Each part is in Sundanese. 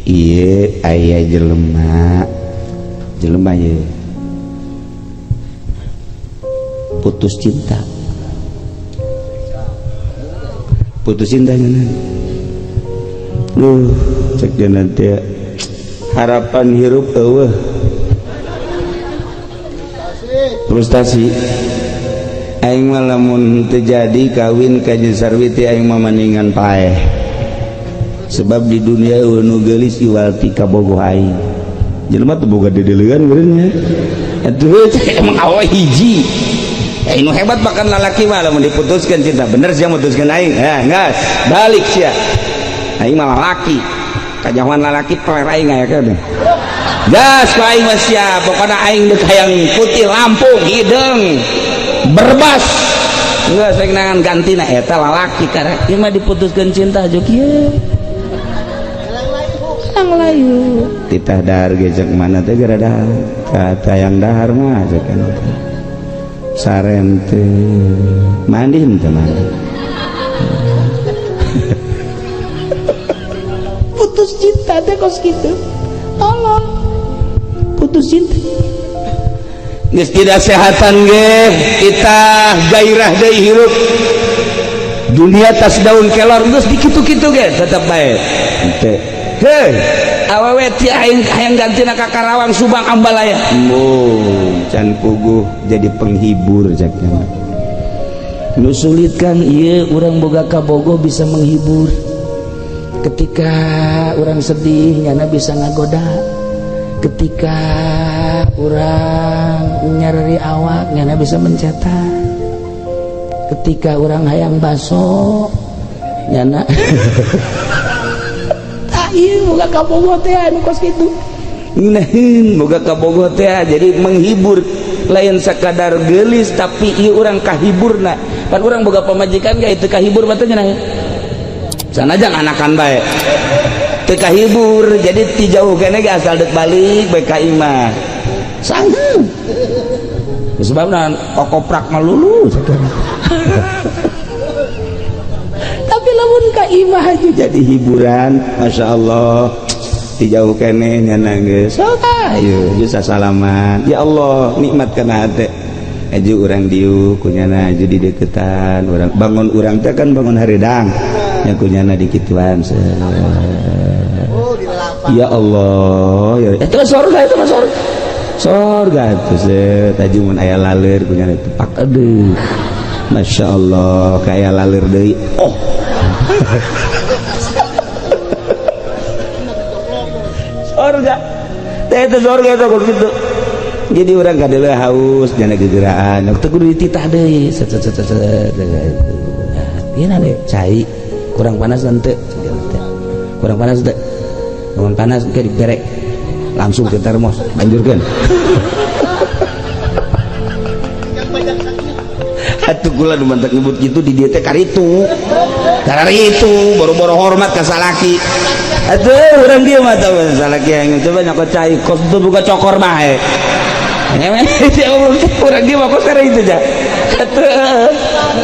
Ieu aya jelema jelema ye putus cinta, putus cinta ngeunah. Duh, cek dia nanti harapan hirup eueuh, frustasi. Aing mah lamun teu jadi kawin ka jeung Sarwiti, aing mah maningan paeh, sebab di dunia eueuh nu geulis iwal ti kabogoh aing. Jelema teu boga dedelegan meureun nya. Atuh emang awe hiji. Eh, nu hebat bahkan lalaki mah lamun diputuskan cinta, bener sia mutuskeun aing, eh geus balik sia, aing mah lalaki, kajahoan lalaki peler aing aya keneh. Gas ku aing mah sia, pokona aing deuk hayang putih lampung hideung berbas, geus rek nangan gantina. Eta lalaki karek ieu mah diputuskeun cinta jo kieu lang layu titah dahar gejek mana teh gara dahar ka hayang dahar mah cek teh saren teh mandi henteu mandi. Putus cinta teh kos kitu, tolong putus cinta geus tidak sehatan ge kita gairah deui hirup dunia tas daun kelor geus dikitu-kitu ge tetep bae henteu. Heh, awewe ti aing hayang gantina ka Karawang, Subang, Ambalaya. Embung can puguh jadi penghibur cek mah. Nu sulit kan ieu urang boga kabogoh bisa menghibur. Ketika urang sedih nyana bisa ngagoda. Ketika urang nyeri awak nyana bisa mencetak. Ketika urang hayang baso nyana ieu boga kabogoh teh anu kos kitu. Ngeunaheun boga kabogoh teh jadi menghibur, lain sakadar geulis tapi ieu urang kahiburna. Pan urang boga pamajikan ge teu kahibur mah teh cenah. Sanajan anakan bae teu kahibur, jadi ti jauh keneh ge asal deuk balik bae ka imah. Sanggeuk. Sebabna kokoprak mah lulu. Tapi lamun ka imah aja jadi hiburan, masya Allah, ti jauh keneh nyana geus sok ayo geus sasalaman. Ya Allah, nikmat kana hate aju urang diuk kunyana aju di deketan urang bangun, urang teh kan bangun haridang nya kunyana dikituan. Ya Allah, ya itu surga, itu mah surga, surga tuh set aju mun aya laler kunyana tepak, aduh masya Allah, kayak laler deui. Oh, surga teh itu surga itu kok gitu. Jadi orang kadeuleung haus jana gegeraan teu kudu dititah deui, set set set set ieu na cai kurang panas henteu, kurang panas teu, kurang panas ke diperek langsung ke termos banjurkeun. Atuh kula nu mantak nyebut kitu di dieu teh karitu. Kararitu boro-boro hormat ka salaki. Atuh urang dieu mah tau salaki yang coba nyokot cai kos teu buka cokor bae. Urang dieu mah kos karitu ja. Atuh.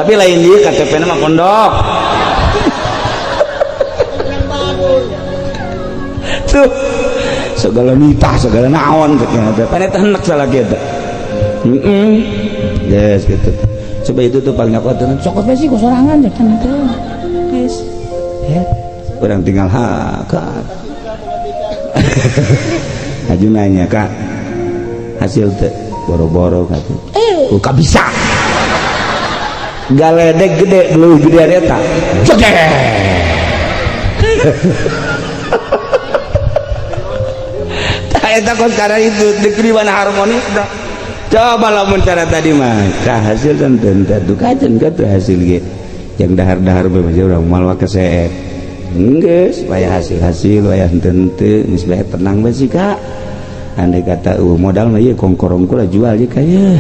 Tapi lain dieu KTP na mah pondok. Tuh segala nitah segala naon cek nya teh. Pan eta hendak salaki eta. Heeh. Yes gitu. Coba itu tuh paling nyokot cokot bae sih sorangan cek nya teh. Geus. Urang tinggal ha kak. Aju nanya kak, hasil teh boro-boro kata. Eh, ka bisa. Galedek gede leuwih gedean eta. Jegek. Tah eta kos cara itu deuk mana harmonis dah. Coba lamun cara tadi mah ka hasil dan tentu kajen ka teu hasil ge. Yang dahar-dahar bae mah urang moal keseet. Geus waya hasil-hasil waya henteu-henteu geus bae tenang bae sih kak. Andai kata modal mah ieu kongkorong kula jual je kaya.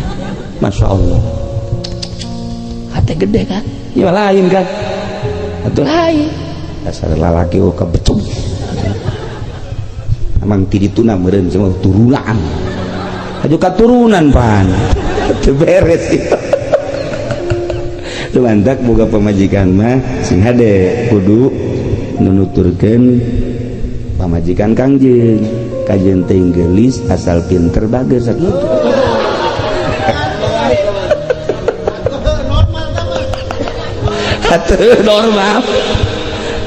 Masya Allah. Hate gede kan? Ya lain kan? Atuh lain. Dasar lalaki kebecung. Emang ti dituna meureun semua turunan. Aju katurunan pan. Teu beres ieu. Teu mantak boga pamajikan mah sing hade kudu nunuturkeun Pamajikan Kangjeng kajen teuing geulis asal pinter bager sakitu. Atuh normal.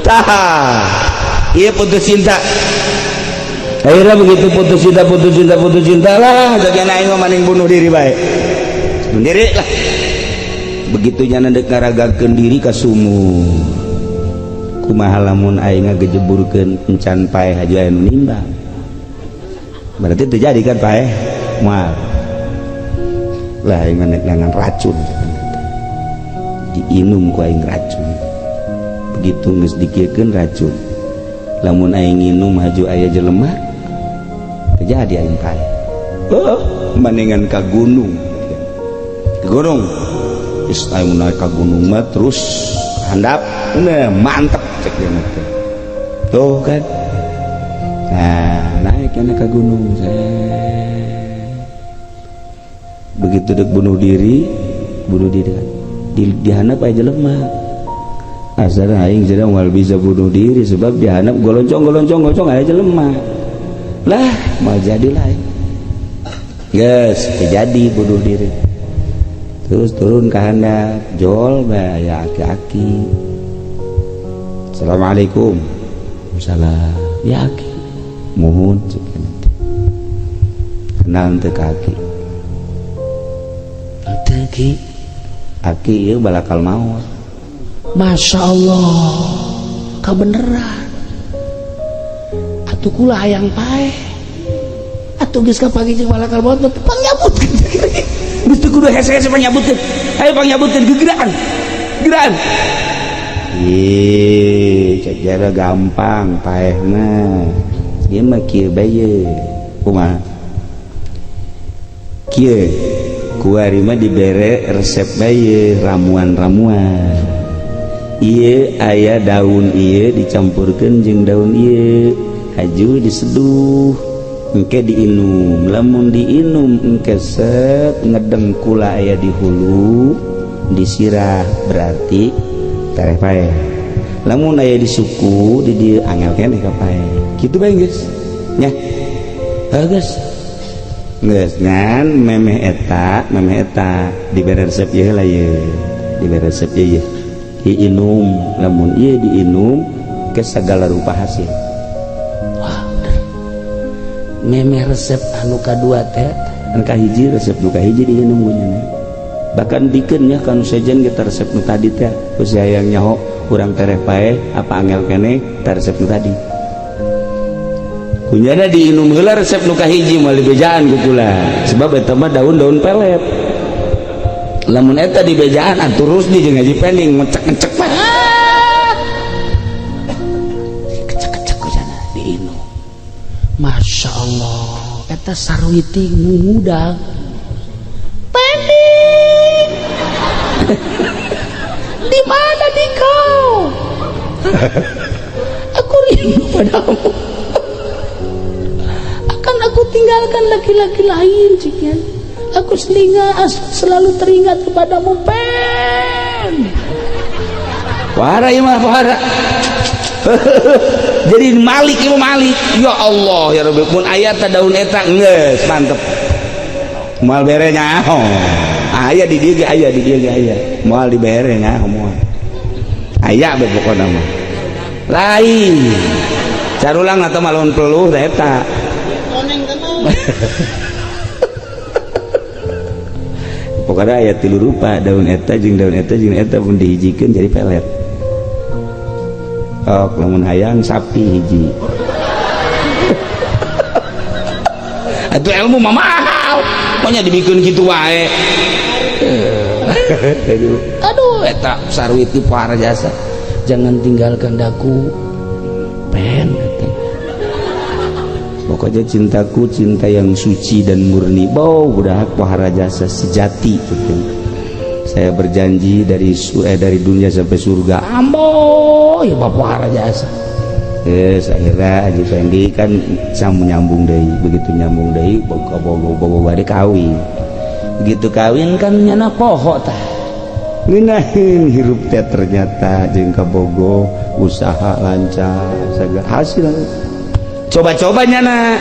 Tah, ieu putus cinta. Akhirnya begitu putus cinta, putus cinta, putus cinta lah, jaga aing mah maning bunuh diri bae. Bunuh diri lah. Begitu nyana dek ngaragakeun diri ka sumur. Kumaha lamun aing ngagejeburkeun encan paeh haja aya nu nimbang. Berarti terjadi kan paeh? Moal. Lah aing mah neangan racun. Diinum ku aing racun. Begitu geus dikiekeun racun. Lamun aing nginum haju aya jelema terjadi aing paeh. Oh, mendingan ka gunung. Ke gunung. Geus aing naik ka gunung mah terus handap, nah mantep cek dia mah teh. Tuh kan. Nah, naik ka gunung. Begitu dek bunuh diri kan. Di handap aya jelema. Asal aing jadi moal bisa bunuh diri sebab di handap goloncong aya jelema. Lah, mau jadilah aing. Geus, terjadi bunuh diri. Terus turun ke handap, jol bae aya aki-aki. Assalamualaikum. Salam. Ya aki. Muhun cek kenal teu ka aki. Teu ki. Aki ieu balakal maot. Masya Allah, kabeneran. Atuh kula hayang paeh. Atuh geus kapanggih jeung malakal maot pangnyabutkeun. Geus teu kudu hese-hese pangnyabutkeun. Ayo pangnyabutkeun gegeraan. Gegeraan. Ih, cek jara gampang paeh mah. Ieu mah kieu bae ye. Kumaha? Kieu kuari mah dibere resep bae ramuan-ramuan. Ieu aya daun ieu dicampurkeun jeung daun ieu, haju diseduh, engke diinum. Lamun diinum engke set ngedeng kula aya di hulu, disirah berarti tereh paeh. Lamun aya di suku di dieu angel keneh ka paeh. Kitu bae geus. Nya. Heuh geus. Geus ngan memeh eta dibere resep ieu lah ieu. Dibere resep ieu. Diinum, lamun ieu diinum ke segala rupa hasil. Wah, bener. Memeh resep anu kadua teh, anu kahiji resep nu kahiji diinum nya. Bahkan dikeun nya kanu sejen kita resep nu tadi teh, geus hayang nyaho urang tereh paeh apa angel keneh teh resep nu tadi. Kunyana diinum heula resep nu kahiji moal dibejaan ku kula. Sebab eta mah daun-daun pelet. Lamun eta dibejaan atuh Rusdi jeung Haji Pending ngecek-ngecek mah. Kecek-kecek kunyana diinum. Masya Allah, eta sarwiti ngudang. Pending. Di mana di kau? Aku rindu padamu. Akan aku tinggalkan laki-laki lain, cikian. Aku selalu teringat kepadamu, Pen. Wara ieu mah wara. Jadi malik ieu malik. Ya Allah ya Rabbi, mun aya ta daun eta geus mantep. Moal bere nyaho. Aya di dieu ge aya di dieu ge aya. Moal dibere nyaho moal. Aya be pokona mah. Lain. Carulang atau malon peluh teh eta. Pokoknya aya tilu rupa daun eta jeung daun eta jeung eta pun dihijikeun jadi pelet. Oh, lamun hayang sapi hiji. Atuh ilmu mah mahal. Pokoknya dibikin gitu wae. Aduh, eta sarwiti pohara jasa. Jangan tinggalkan daku. Pen Pokoknya cintaku cinta yang suci dan murni. Bau budak pohara jasa sejati gitu. Saya berjanji dari dunia sampai surga. Ambo, ya pohara jasa. Yes, akhirnya Haji Fendi kan sama nyambung deui, begitu nyambung deui boga-boga bade kawin. Begitu kawin kan nyana poho tah. Ngeunaheun hirup teh ternyata jeung kabogo usaha lancar segala hasil. Coba-coba nyana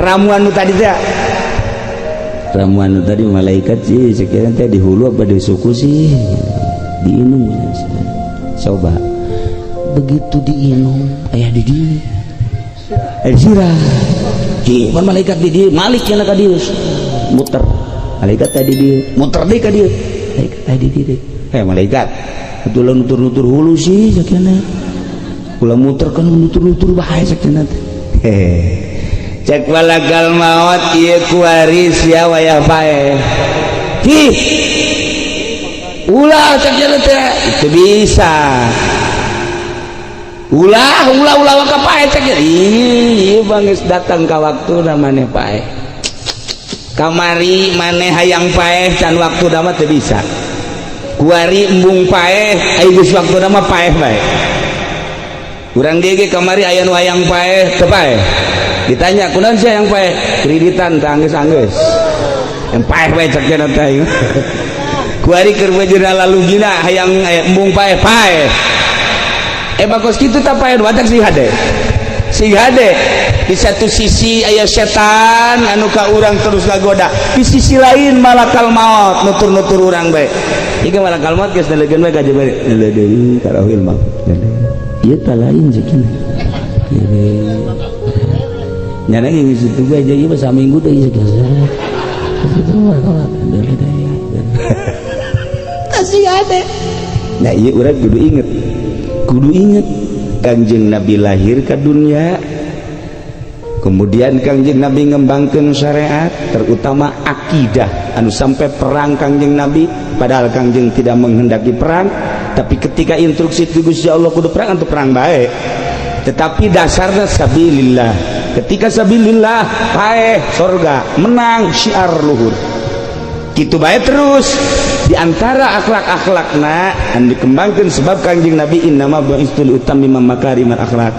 ramuan nu tadi teh, ramuan nu tadi malaikat sih sekiranya teh di hulu apa di suku sih diinum. Coba begitu diinum, aya di dieu, aya sirah. Pan malaikat di dieu, malik cenah ka dieu, muter malaikat tadi dieu, muter deui ka dieu, malaikat tadi di dieu. Eh, malaikat atuh nutur-nutur hulu sih sakina, ulah muter kan nutur-nutur bae sakina teh. Cek malakal maut, ieu kuari sia wayah paeh. Hi, ulah, cek teh itu bisa ulah ulah ulah waka paeh. Cek, ih bang, geus datang ka waktu maneh paeh. Kamari maneh hayang paeh, can waktu mah teu bisa. Kuari embung paeh, aya geus waktu mah paeh bae. Urang dieu ge kamari aya nu hayang paeh, teu paeh. Ditanya, "Kunaon sih hayang paeh?" "Kreditan teh anggeus-anggeus." Yang paeh bae cek teh. Kuari keur beujeuna lalugina hayang embung paeh, paeh. Eh, bagus kitu tah paeh watak sih hade. Sing hade. Di satu sisi aya setan anu ka urang terus ngagoda, di sisi lain malakal maut nutur-nutur urang bae. Ieu malakal maut geus nelegeun bae ka jeber. Deui ka lauhil mahfuz. Ieu tah lain ceukina. Nyana geus situ bae ieu mah saminggu deui ceukina. Kasih hade. Nah, ieu urang kudu inget. Kudu inget Kangjeng Nabi lahir ke dunia, kemudian Kangjeng Nabi ngembangkan syariat, terutama akidah, anu sampai perang Kangjeng Nabi, padahal Kangjeng tidak menghendaki perang, tapi ketika instruksi ti Gusti Allah kudu perang, untuk perang baik, tetapi dasarnya sabilillah. Ketika sabilillah, paeh sorga, menang syiar luhur gitu baik. Terus diantara akhlak-akhlakna anu dikembangkan, sebab Kangjeng Nabi innama bu'istu liutammima makarimal akhlak.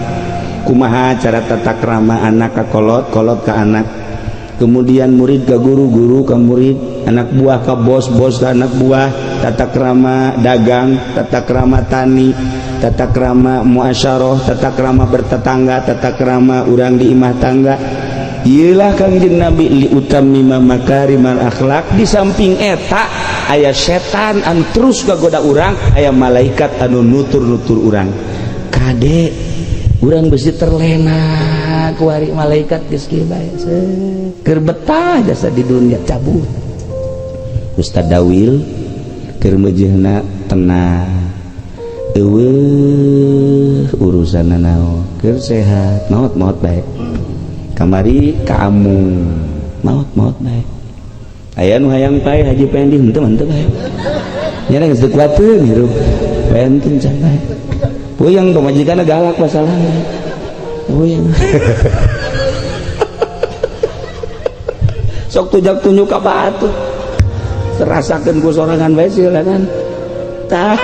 Kumaha cara tata krama anak ka kolot, kolot ka anak, kemudian murid ke guru, guru ke murid, anak buah ke bos, bos ke anak buah, tata krama dagang, tata krama tani, tata krama muasyarah, tata krama bertetangga, tata krama urang di imah tangga. Iyalah Kangjeng Nabi liutammima makarimal akhlak. Di samping eta aya setan anu terus kagoda urang, aya malaikat anu nutur-nutur urang. Kade urang besi terlena, kuari malaikat geus kieu bae, keur betah jasa di dunia, cabut. Ustad Dawil keur meujeuhna tenang, eueuh urusan naon, keur sehat, maot-maot bae. Kamari kamu maot-maot bae. Aya nu hayang paeh, Haji Pendi, henteu henteu bae. Nya geus teu kuateun hirup, benten can bae. Puyeng, pamajikanna galak masalahna, puyeng. Sok tujak tunjuk ka batu, terasakeun ku sorangan bae silakan tah.